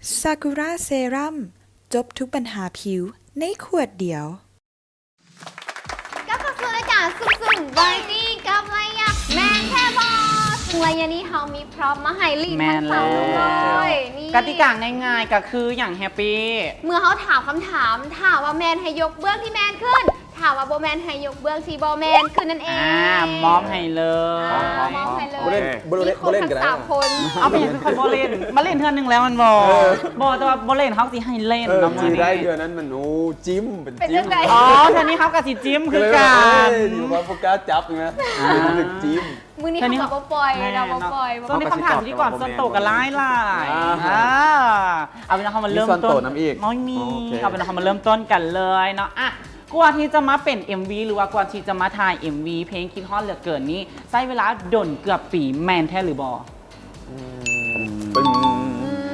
Sakura Serum ຈົບທຸກບັນຫາຜິວໃນຂວດດຽວ. ກັບເຂົ້າສູ່ລາຍການຊຸມໆ ວາໄຣຕີ້ກັບໄລຍະ ແມ່ນແທ້ບໍ່? ຊຶ່ງໄລຍະນີ້ເຮົາມີ prompt ມາໃຫ້ຫຼິ້ນທັງສາມ ແມ່ນແລ້ວ ເລີຍ. ນີ້ ກະຕິກາງ່າຍໆ ກະຄືຫຍັງ ແຮບປີ້? ເມື່ອເຮົາຖາມຄຳຖາມ ຖ້າວ່າແມ່ນໃຫ້ຍົກເບື້ອງທີ່ແມ່ນຂຶ້ນ, ຖ້າວ່າບໍ່ແມ່ນໃຫ້ຍົກເບື້ອງທີ່ບໍ່ແມ່ນຂຶ້ນນັ້ນເອງ. ອ່າ ມອບໃຫ້ເລີຍ ອ່າ ມອບໃຫ້ເລີຍ. ບໍ່ຫຼິ້ນ ບໍ່ຫຼິ້ນ ບໍ່ຫຼິ້ນກໍໄດ້ ມີຄົບທັງສາມຄົນ. ເອົາ ເປັນຫຍັງຄືຄ່ອຍບໍ່ຫຼິ້ນ? ມາຫຼິ້ນເທື່ອໜຶ່ງແລ້ວແມ່ນບໍ່? ເອີ ບໍ່ ແຕ່ວ່າບໍ່ຫຼິ້ນ ເຮົາຊິໃຫ້ຫຼິ້ນ ເອີ ນຳ ມື້ນີ້ໄດ້ເທື່ອນັ້ນມັນ ໂອ້ ຈິ້ມ ເປັນ ເປັນຈັ່ງໃດ? ອໍ ເທື່ອນີ້ເຮົາກໍຊິຈິ້ມຄືກັນ. ເອີ ຢູ່ວ່າບໍ່ກ້າຈັບນະ ອ່າ ຖືກຈິ້ມ. ມື້ນີ້ເຮົາກໍບໍ່ປ່ອຍເນາະ ບໍ່ປ່ອຍ. ຊ່ວງນີ້ຄຳຖາມພິທີກອນສ່ວນໂຕກໍຫຼາຍໆ. ອ່າ ອ່າ ເອົາເປັນວ່າເຮົາມາເລີ່ມຕົ້ນ ມີສ່ວນໂຕນຳອີກ. ໂອ້ຍ ມີ. ໂອເຄ ເອົາເປັນວ່າເຮົາມາເລີ່ມຕົ້ນກັນເລີຍເນາະ. ອ່ະ ກວ່າທີ່ຈະມາເປັນເອັມວີ ຫຼືວ່າກວ່າທີ່ຈະມາຖ່າຍເອັມວີເພງຄິດຮອດເຫຼືອເກີນນີ້ ໃຊ້ເວລາດົນເກືອບປີ ແມ່ນແທ້ຫຼືບໍ່? ອືມ ເປັນ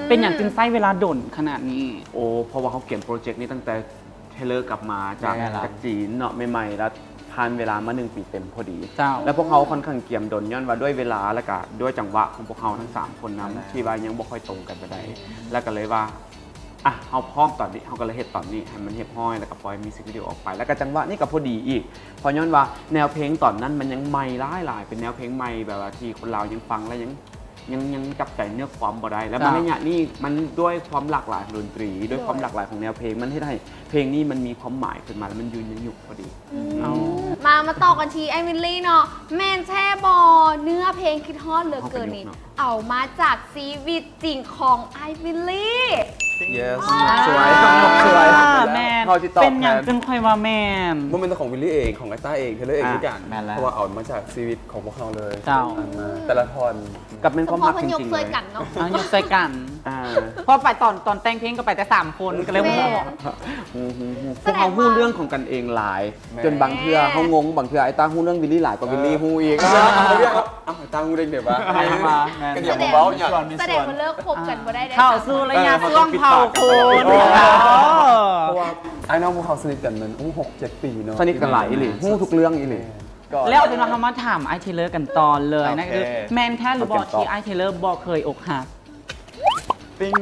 ເປັນຫຍັງຈຶ່ງໃຊ້ເວລາດົນຂະໜາດນີ້? ໂອ້ ເພາະວ່າເຮົາກຽມໂປຣເຈັກນີ້ຕັ້ງແຕ່ເທເລີກັບມາຈາກ ແມ່ນລະ ຈາກຈີນເນາະ ໃໝ່ໆ ແລ້ວຜ່ານເວລາມາໜຶ່ງປີເຕັມພໍດີ. ເຈົ້າ. ແລ້ວພວກເຮົາຂ້ອນຂ້າງກຽມດົນ ຍ້ອນວ່າດ້ວຍເວລາ ແລ້ວກະດ້ວຍຈັງຫວະຂອງພວກເຮົາທັງສາມຄົນນຳ ແມ່ນແລ້ວ ທີ່ວ່າຍັງບໍ່ຄ່ອຍຕົງກັນປານໃດ. ອືມ ແລ້ວກໍເລີຍວ່າ ອ່ະ ເຮົາພ້ອມຕອນນີ້ ເຮົາກໍເລີຍເຮັດຕອນນີ້ໃຫ້ມັນຮຽບຮ້ອຍ ແລ້ວກໍປ່ອຍມິວສິກວິດີໂອອອກໄປ ແລ້ວກໍຈັງຫວະນີ້ກໍພໍດີອີກ ເພາະຍ້ອນວ່າແນວເພງຕອນນັ້ນມັນຍັງໃໝ່ຫຼາຍໆ ເປັນແນວເພງໃໝ່ ແບບວ່າທີ່ຄົນລາວຍັງຟັງແລ້ວຍັງ ຍັງ ຍັງຈັບໃຈເນື້ອຄວາມບໍ່ໄດ້ ແລ້ວ ເຈົ້າ ມາໄລຍະນີ້ມັນດ້ວຍຄວາມຫຼາກຫຼາຍຂອງດົນຕີ ດ້ວຍຄວາມ ໂດຍ ຫຼາກຫຼາຍຂອງແນວເພງ ມັນເຮັດໃຫ້ເພງນີ້ມັນມີຄວາມໝາຍຂຶ້ນມາ ແລ້ວມັນຢູ່ໃນຍຸກພໍດີ. ອືມ ເອົາ ມາ ມາຕໍ່ກັນທີ່ອ້າຍວິນລີເນາະ ແມ່ນແທ້ບໍ່ ເນື້ອເພງຄິດຮອດເຫຼືອເກີນນີ້ ເອົາມາຈາກຊີວິດຈິງຂອງອ້າຍວິນລີ? Yes ອ່າ ສວຍ ສວຍ ແມ່ນ ເຮົາຊິຕອບ ເປັນຫຍັງຈຶ່ງຄ່ອຍວ່າແມ່ນ? ບໍ່ແມ່ນແຕ່ຂອງວິນລີເອງ ຂອງໄອຕ້າເອງ ເທເລີເອງຄືກັນ ອ່າ ແມ່ນແລ້ວ ເພາະວ່າເອົາມາຈາກຊີວິດຂອງພວກເຮົາເລີຍ ເຈົ້າ ອ່າ ແຕ່ລະທ່ອນ ກໍແມ່ນຄວາມຮັກຈິງໆເລີຍ ເອີ ຍົກໃສ່ກັນ ອ່າ ເພາະວ່າໄປຕອນ ຕອນແຕ່ງເພງກໍໄປແຕ່ສາມຄົນ ກໍເລີຍບໍ່ຮູ້ ແມ່ນ ອືມ ພວກເຮົາຮູ້ເລື່ອງຂອງກັນເອງຫຼາຍ ແມ່ນ ຈົນບາງເທື່ອເຮົາງົງ ບາງເທື່ອໄອ້ຕ້າຮູ້ເລື່ອງວິນລີຫຼາຍກວ່າ ເອີ ວິນລີຮູ້ອີກ ເອີ ເອົ້າ ໄອ້ຕ້າຮູ້ໄດ້ແນວວ່າ ໃຜມາ ແມ່ນ ກໍດຽວເວົ້າຫຍັງ ສະແດງວ່າເລີກຄົບກັນບໍ່ໄດ້ ເຂົ້າສູ່ໄລຍະ ເອີ ຊ່ວງເຜົາຂົນ ເອີ ເພາະວ່າອ້າຍນ້ອງພວກເຮົາສະໜິດກັນແມ່ນ ໂອ້ ຫົກເຈັດປີເນາະ ສະໜິດກັນຫຼາຍອີ່ຫຼີ ຮູ້ທຸກເລື່ອງອີ່ຫຼີ ແລ້ວເອົາເປັນວ່າເຮົາມາຖາມອ້າຍເທເລີກັນຕໍ່ເລີຍ ໂອເຄ ນະ ຄືແມ່ນແທ້ຫຼືບໍ່ທີ່ອ້າຍເທເລີບໍ່ເຄີຍອົກຫັກ? ຕິງ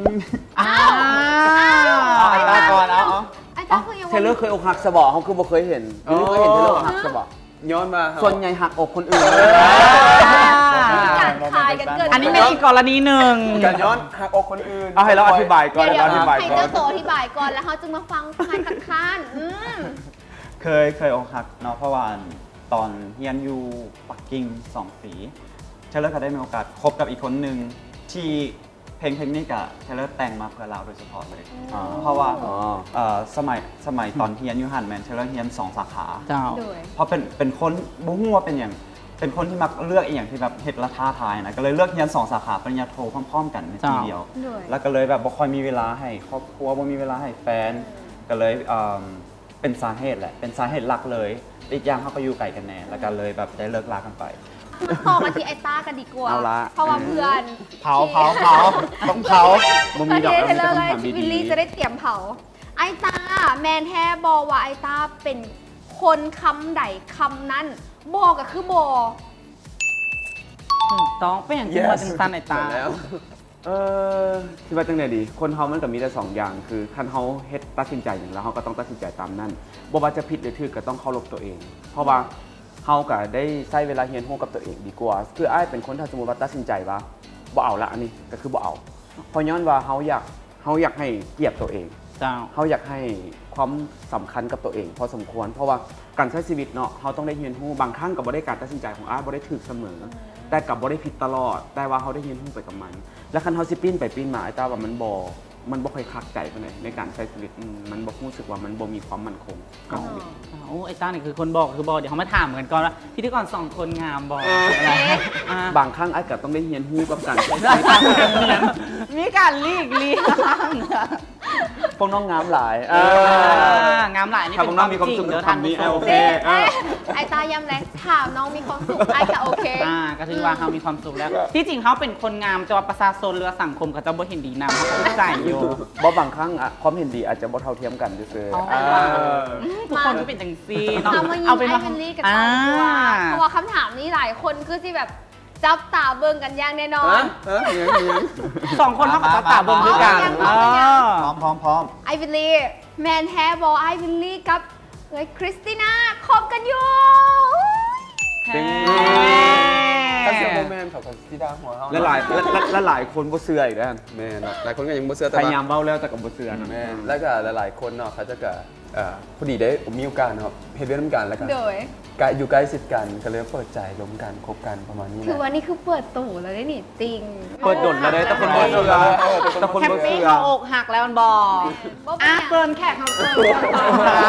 ອ້າວ ອ້າວ ເອົາໄອ້ຕາກ່ອນ ເອົາ ເອົາ ໄອ້ຕາຄືຍັງ ເທເລີເຄີຍອົກຫັກຊະບໍ? ເຮົາຄືບໍ່ເຄີຍເຫັນ ບໍ່ເຄີຍເຫັນເທເລີອົກຫັກຊະບໍ? ຍ້ອນວ່າ ສ່ວນໃຫຍ່ຮັກອົກຄົນອື່ນ ເອີ ມີການຂາຍກັນເກີດຂຶ້ນ ອັນນີ້ແມ່ນອີກກໍລະນີໜຶ່ງ ກໍຍ້ອນຮັກອົກຄົນອື່ນ ເອົາໃຫ້ລາວອະທິບາຍກ່ອນ ດຽວ ໃຫ້ລາວອະທິບາຍກ່ອນ ໃຫ້ເຈົ້າໂຕອະທິບາຍກ່ອນ ແລ້ວເຮົາຈຶ່ງມາຟັງຄາຍຄັກຄ້ານ ອືມ ເຄີຍ ເຄີຍອົກຫັກເນາະ ເພາະວ່າ ຕອນຮຽນຢູ່ປັກກິ່ງສອງປີ ເທເລີກໍໄດ້ມີໂອກາດຄົບກັບອີກຄົນໜຶ່ງ ທີ່ເພງ ເພງນີ້ກະເທເລີແຕ່ງມາເພື່ອລາວໂດຍສະເພາະເລີຍ ອໍ ເພາະວ່າ ອໍ ເອີ ສະໄໝ ສະໄໝຕອນຮຽນຢູ່ຫັ້ນແມ່ນເທເລີຮຽນສອງສາຂາ ເຈົ້າ ໂດຍ ເພາະເປັນ ເປັນຄົນ ບໍ່ຮູ້ວ່າເປັນຫຍັງ ເປັນຄົນທີ່ມັກເລືອກອີ່ຫຍັງທີ່ແບບເຮັດແລ້ວທ້າທາຍນະ ກໍເລີຍເລືອກຮຽນສອງສາຂາປະລິນຍາໂທພ້ອມໆກັນໃນປີດຽວ ໂດຍ ແລ້ວກໍເລີຍແບບບໍ່ຄ່ອຍມີເວລາໃຫ້ຄອບຄົວ ບໍ່ມີເວລາໃຫ້ແຟນ ອືມ ກໍເລີຍ ເອີ ເປັນສາເຫດແຫຼະ ເປັນສາເຫດຫຼັກເລີຍ ອີກຢ່າງເຮົາກໍຢູ່ໄກກັນແດ່ ແລ້ວກໍເລີຍແບບໄດ້ເລີກລາກັນໄປ. ມາຕໍ່ກັນທີ່ໄອ້ຕ້າກັນດີກວ່າ ເອົາລະ ເພາະວ່າເພື່ອນ ເຜົາ ເຜົາ ເຜົາ ຕ້ອງເຜົາ ບໍ່ມີດອກ ເອີ ເທເລີເລີຍ ວິນລີຈະໄດ້ຕຽມເຜົາ. ໄອ້ຕ້າ ແມ່ນແທ້ບໍ່ວ່າໄອ້ຕ້າເປັນຄົນຄຳໃດຄຳນັ້ນ ບໍ່ກໍຄືບໍ່? ຖືກຕ້ອງ ເປັນຫຍັງຈຶ່ງວ່າຈັ່ງຊັ້ນໄອ້ຕ້າ? ເອີ ຊິວ່າຈັ່ງໃດດີ ຄົນເຮົາມັນກໍມີແຕ່ສອງຢ່າງ ຄືຄັນເຮົາເຮັດ ຕັດສິນໃຈຫຍັງແລ້ວ ເຮົາກໍຕ້ອງຕັດສິນໃຈຕາມນັ້ນ ບໍ່ວ່າຈະຜິດຫຼືຖືກກໍຕ້ອງເຄົາລົບຕົວເອງ ເພາະວ່າເຮົາກໍໄດ້ໃຊ້ເວລາຮຽນຮູ້ກັບຕົວເອງດີກວ່າ ຄືອ້າຍເປັນຄົນ ຖ້າສົມມຸດວ່າຕັດສິນໃຈວ່າບໍ່ເອົາລະ ອັນນີ້ກໍຄືບໍ່ເອົາ ເພາະຍ້ອນວ່າເຮົາຢາກ ເຮົາຢາກໃຫ້ກຽດຕົວເອງ ເຈົ້າ ເຮົາຢາກໃຫ້ຄວາມສຳຄັນກັບຕົວເອງພໍສົມຄວນ ເພາະວ່າການໃຊ້ຊີວິດເນາະ ເຮົາຕ້ອງໄດ້ຮຽນຮູ້ ບາງຄັ້ງກໍບໍ່ໄດ້ ການຕັດສິນໃຈຂອງອ້າຍບໍ່ໄດ້ຖືກສະເໝີ ແຕ່ກໍບໍ່ໄດ້ຜິດຕະຫຼອດ ແຕ່ວ່າເຮົາໄດ້ຮຽນຮູ້ໄປກັບມັນ ແລະ ຄັນເຮົາຊິປີ້ນໄປປີ້ນມາ ອ້າຍຕ້າວ່າມັນບໍ່ ມັນບໍ່ຄ່ອຍຄັກໃຈປານໃດໃນການໃຊ້ຊີວິດ ອືມ ມັນບໍ່ຮູ້ສຶກວ່າມັນບໍ່ມີຄວາມໝັ້ນຄົງກັບຊີວິດ. ໂອ້ ໄອ້ຕ້ານີ້ຄືຄົນບໍ່ຄືບໍ່ ດຽວເຮົາມາຖາມກັນກ່ອນວ່າ ພິທີກອນສອງຄົນງາມບໍ່? ອ່າ ບາງຄັ້ງອ້າຍກໍຕ້ອງໄດ້ຮຽນຮູ້ກັບການໃຊ້ຊີວິດ ມີການຫຼີກລ່ຽງ ພວກນ້ອງງາມຫຼາຍ ເອີ ອ່າ ງາມຫຼາຍນີ້ເປັນຄວາມຈິງເດີທ່ານຜູ້ຊົມ ໂອເຄ ອ່າ ໄອ້ຕ້າຢ້ຳແລງ ຖ້ານ້ອງມີຄວາມສຸກ ອ້າຍກໍໂອເຄ ອ່າ ກໍຖືວ່າເຮົາມີຄວາມສຸກແລ້ວ ທີ່ຈິງເຮົາເປັນຄົນງາມ ແຕ່ວ່າປະຊາຊົນ ຫຼືວ່າສັງຄົມເຂົາເຈົ້າບໍ່ເຫັນດີນຳ ເຮົາກໍອຸກໃຈຢູ່ ບໍ່ ບາງຄັ້ງອະ ຄວາມເຫັນດີອາດຈະບໍ່ເທົ່າທຽມກັນຊື່ໆ ເອີ ອືມ ທຸກຄົນຄືເປັນຈັ່ງຊີ້ເນາະ ເອົາເປັນວ່າ ເອົາເປັນວ່າ ເຮົາ ອ່າ ເພາະວ່າຄຳຖາມນີ້ຫຼາຍຄົນຄືຊິແບບ ຈັບຕາເບິ່ງກັນຢ່າງແນ່ນອນ. ຮະ? ຮະ? ຫຍັງ? ຫຍັງ? ສອງຄົນເຮົາກໍຈັບຕາເບິ່ງຄືກັນ. ເອີ ພ້ອມໆໆ ອ້າຍວິລລີ ແມ່ນແທ້ບໍ່ອ້າຍວິລລີກັບເອື້ອຍຄຣິສຕິນາຄົບກັນຢູ່? ເປັນ ຖ້າເຊື່ອບໍ່ແມ່ນ ເຂົາກໍຊິດ່າຫົວເຮົາ. ຫຼາຍໆ ຫຼາຍໆຄົນບໍ່ເຊື່ອອີກເດ້. ແມ່ນ ຫຼາຍຄົນກໍຍັງບໍ່ເຊື່ອ ແຕ່ວ່າ ພະຍາຍາມເວົ້າແລ້ວ ແຕ່ກໍບໍ່ເຊື່ອນະ. ແມ່ນ ແລ້ວກໍຫຼາຍໆຄົນເນາະ ເຂົາເຈົ້າກໍ ເອີ ພໍດີໄດ້ມີໂອກາດເນາະ ເຮັດວຽກນຳກັນ ແລ້ວກໍ ໂດຍ ກະຢູ່ໃກ້ຊິດກັນ ກໍເລີຍເປີດໃຈລົມກັນ ຄົບກັນ ປະມານນີ້ແຫຼະ. ຖືວ່ານີ້ຄືເປີດໂຕແລ້ວເດ້ນີ້ ຈິງ ເປີດດົນແລ້ວເດ້ ແຕ່ຄົນບໍ່ເຊື່ອ ແຕ່ຄົນບໍ່ເຊື່ອ. ແຮບປີ້ເຮົາອົກຫັກແລ້ວແມ່ນບໍ່? ບໍ່ເປັນຫຍັງ ອ່ະ ເຊີນແຂກຮັບເຊີນ.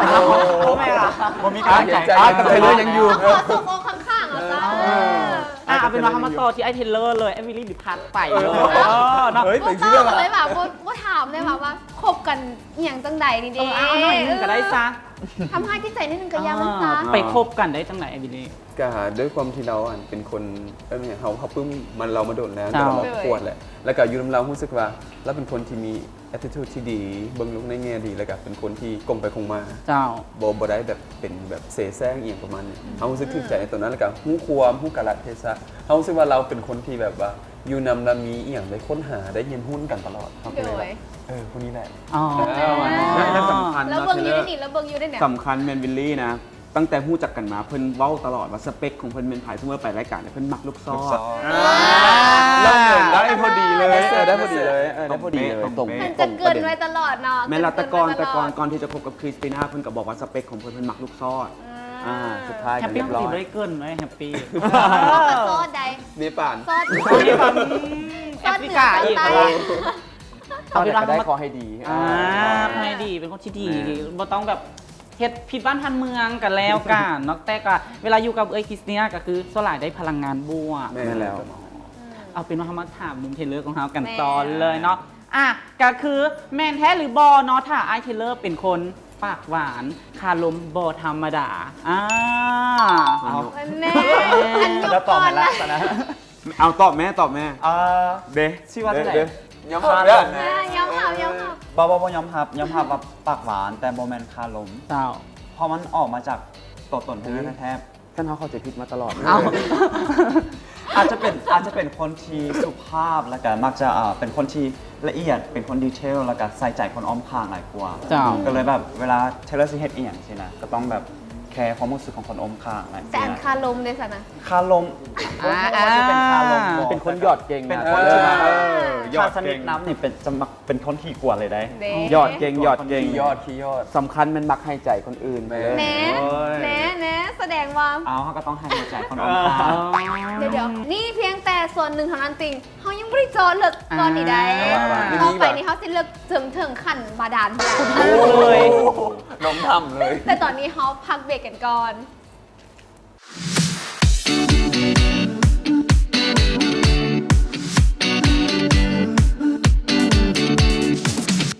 ໂອ້ ແມ່ນລະ ບໍ່ມີການໃຈ ອ່ະ ກັບໄທເລີຍັງຢູ່ ເອີ ເຂົາສົ່ງອົກຂ້າງໆ ເອົາຊະ. ເອີ ອ່ະ ເອົາເປັນວ່າເຮົາມາຕໍ່ທີ່ອ້າຍເທເລີເລີຍ ອ້າຍວິລລີ ພັດໄປເລີຍ. ເອີ ເນາະ ເຮີ້ຍ ໄປຊິເລີຍຫວາ? ບໍ່ຕ້ອງເລີຍຫວາ? ບໍ່ ບໍ່ຖາມເລີຍຫວາ ວ່າຄົບກັນອີ່ຫຍັງຈັ່ງໃດນີ້ເດ້? ເອີ ເອົາໜ້ອຍໜຶ່ງກໍໄດ້ຊະ ທຳຮ້າຍຈິດໃຈໜ້ອຍໜຶ່ງກໍຢ່າມັນຊະ. ອ່າ ໄປຄົບກັນໄດ້ຈັ່ງໃດອ້າຍວິລລີ? ກະດ້ວຍຄວາມທີ່ລາວ ອັນ ເປັນຄົນ ເອີ້ນຫຍັງ ເຮົາ ເຮົາປຶ້ມມັນ ລາວມາດົນແລ້ວ ເຈົ້າ ແຕ່ວ່າລາວກໍປວດແຫຼະ ແລ້ວກໍຢູ່ນຳລາວຮູ້ສຶກວ່າລາວເປັນຄົນທີ່ມີ attitude ທີ່ດີ ເບິ່ງໂລກໃນແງ່ດີ ແລ້ວກໍເປັນຄົນທີ່ກົງໄປກົງມາ. ເຈົ້າ ບໍ່ ບໍ່ໄດ້ແບບເປັນແບບເສແສ້ງອີ່ຫຍັງປະມານນີ້. ເຮົາຮູ້ສຶກຖືກໃຈໃນໂຕນັ້ນ ແລ້ວກໍຮູ້ຄວາມ ຮູ້ກາລະເທສະ. ເຮົາຮູ້ສຶກວ່າລາວເປັນຄົນທີ່ແບບວ່າຢູ່ນຳ ແລ້ວມີອີ່ຫຍັງໄດ້ຄົ້ນຫາ ໄດ້ຮຽນຮູ້ນຳກັນຕະຫຼອດ ເຮົາກໍເລີຍແບບ ໂດຍ ເອີ ຜູ້ນີ້ແຫຼະ. ອໍ ເອີ ແລ້ວສຳຄັນ ລາວເບິ່ງຢູ່ໃນນີ້ ລາວເບິ່ງຢູ່ໃນນີ້ ສຳຄັນແມ່ນວິລລີນະ ຕັ້ງແຕ່ຮູ້ຈັກກັນມາ ເພິ່ນເວົ້າຕະຫຼອດວ່າສະເປັກຂອງເພິ່ນແມ່ນໃຜ. ສົມມຸດວ່າໄປລາຍການ ເພິ່ນມັກລູກຊອດ ລູກຊອດ. ອ່າ ລາວເໜີໄດ້ພໍດີເລີຍ ເອີ ໄດ້ພໍດີເລີຍ ເອີ ໄດ້ພໍດີເລີຍ ຕົງເປະ ເພິ່ນຈະເກີ່ນໄວ້ຕະຫຼອດເນາະ. ແມ່ນລະ ແຕ່ກ່ອນ ແຕ່ກ່ອນ ກ່ອນທີ່ຈະຄົບກັບຄຣິສຕີນາ ເພິ່ນກໍບອກວ່າສະເປັກຂອງເພິ່ນ ເພິ່ນມັກລູກຊອດ. ອ່າ ອ່າ ສຸດທ້າຍກໍຮຽບຮ້ອຍ ແຮບປີ້ບໍ່ໄດ້ເກີ່ນໄວ້ ແຮບປີ້ ເອີ ຊອດໃດ ເນປານ ຊອດ ເນປານ ແອຟຣິກາອີກ ເອີ ເອົາເປັນວ່າເຮົາມາຂໍໃຫ້ດີ ອ່າ ຂໍໃຫ້ດີ ເປັນຄົນທີ່ດີ ແມ່ນ ບໍ່ຕ້ອງແບບ ເຮັດຜິດບ້ານຜິດເມືອງກັນແລ້ວກັນເນາະ. ແຕ່ກໍເວລາຢູ່ກັບເອື້ອຍຄຣິສຕິນາກໍຄືສ່ວນຫຼາຍໄດ້ພະລັງງານບວກ. ແມ່ນແລ້ວ. ເອົາເປັນວ່າເຮົາມາຖາມໜຸ່ມເທເລີຂອງເຮົາກັນ ແມ່ນ ຕໍ່ເລີຍເນາະ. ອ່ະ ກໍຄືແມ່ນແທ້ຫຼືບໍ່ເນາະ ຖ້າອ້າຍເທເລີເປັນຄົນປາກຫວານ ຄາລົມບໍ່ທຳມະດາ? ອ່າ ເອົາ ແນ່ ເອົາ ຕອບໃຫ້ລະຊະນະ. ເອົາ ຕອບແມ່ ຕອບແມ່. ເອີ ເດ້ ຊິວ່າຈັ່ງໃດ? ເດ້ ຍອມຮັບເດີ ຍອມຮັບ ຍອມຮັບ. ບໍ່ ບໍ່ ບໍ່ຍອມຮັບ ຍອມຮັບວ່າປາກຫວານ ແຕ່ບໍ່ແມ່ນຄາລົມ. ເຈົ້າ ເພາະມັນອອກມາຈາກຕົວຕົນຂອງເຮົາແທ້ໆ. ຄັນເຮົາເຂົ້າໃຈຜິດມາຕະຫຼອດ. ເອົ້າ ອາດຈະເປັນ ອາດຈະເປັນຄົນທີ່ສຸພາບ ແລ້ວກະມັກຈະ ເອີ ເປັນຄົນທີ່ລະອຽດ ເປັນຄົນດີເທວ ແລ້ວກະໃສ່ໃຈຄົນອ້ອມຂ້າງຫຼາຍກວ່າ. ເຈົ້າ ກໍເລີຍແບບເວລາເທເລີຊິເຮັດອີ່ຫຍັງຊີ້ນະ ກໍຕ້ອງແບບແຄຄວາມຮູ້ສຶກຂອງຄົນອ້ອມຂ້າງ. ແຕ່ອັນຄາລົມເດຊັ້ນນະ? ຄາລົມ ອ່າ ບໍ່ຮູ້ວ່າຊິເປັນຄາລົມບໍ່ ເປັນຄົນຫຍອດເກັ່ງ ເປັນຄົນທີ່ ເອີ ເອີ ຫຍອດເກັ່ງ. ຖ້າສະໜິດນຳນີ້ເປັນ ຈະມັກເປັນຄົນຂີ້ກວນເລີຍເດ້ ເດ້ ຫຍອດເກັ່ງ ຫຍອດເກັ່ງ ຂີ້ຫຍອດ ຂີ້ຫຍອດ. ສຳຄັນແມ່ນມັກໃຫ້ໃຈຄົນອື່ນ. ແມ່ນ ໂອ້ຍ ແນ່ ແນ່ ສະແດງວ່າ ເອົາ ເຮົາກໍຕ້ອງໃຫ້ໃຈຄົນອື່ນ. ເອີ ດຽວໆ ນີ້ພຽງແຕ່ສ່ວນໜຶ່ງເທົ່ານັ້ນຕິ ເຮົາຍັງບໍ່ໄດ້ເຈາະເລິກກ່ອນນີ້ໃດ໋. ອ່າ ຕໍ່ໄປນີ້ເຮົາຊິເລິກເຖິງ ເຖິງຂັ້ນບາດານພຸ້ນລະ. ໂອ້ຍ ລົງຖ້ຳເລີຍ. ແຕ່ຕອນນີ້ເຮົາພັກເບຣກກັນກ່ອນ.